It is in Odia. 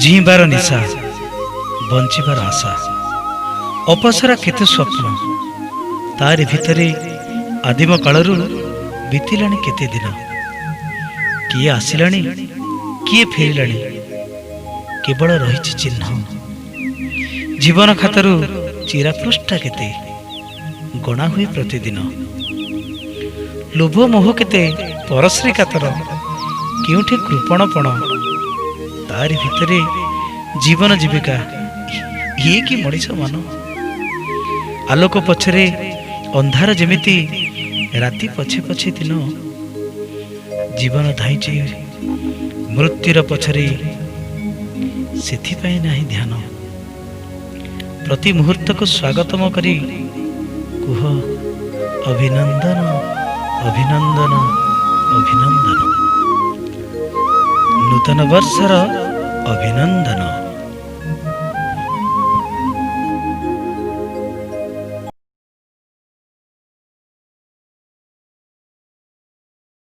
ଜିଇଁବାର ନିଶା, ବଞ୍ଚିବାର ଆଶା, ଅପସରା କେତେ ସ୍ୱପ୍ନ, ତାରି ଭିତରେ ଆଦିମ କାଳରୁ ବିତିଲାଣି କେତେ ଦିନ। କିଏ ଆସିଲାଣି, କିଏ ଫେରିଲାଣି, କେବଳ ରହିଛି ଚିହ୍ନ। ଜୀବନ ଖାତାରୁ ଚିରା ପୃଷ୍ଠା କେତେ ଗଣା ହୁଏ ପ୍ରତିଦିନ। ଲୋଭ ମୋହ କେତେ ପରଶ୍ରୀ କାତର, କେଉଁଠି କୃପଣପଣ, ତାରି ଭିତରେ ଜୀବନ ଜୀବିକା। ଇଏ କି ମଣିଷ ମନ? ଆଲୋକ ପଛରେ ଅନ୍ଧାର ଯେମିତି, ରାତି ପଛେ ପଛେ ଦିନ। ଜୀବନ ଧାଇଁଛି ମୃତ୍ୟୁର ପଛରେ, ସେଥିପାଇଁ ନାହିଁ ଧ୍ୟାନ। ପ୍ରତି ମୁହୂର୍ତ୍ତକୁ ସ୍ୱାଗତମ କରି କୁହ ଅଭିନନ୍ଦନ, ଅଭିନନ୍ଦନ, ଅଭିନନ୍ଦନ। ନୂତନ ବର୍ଷର ଅଭିନନ୍ଦନ।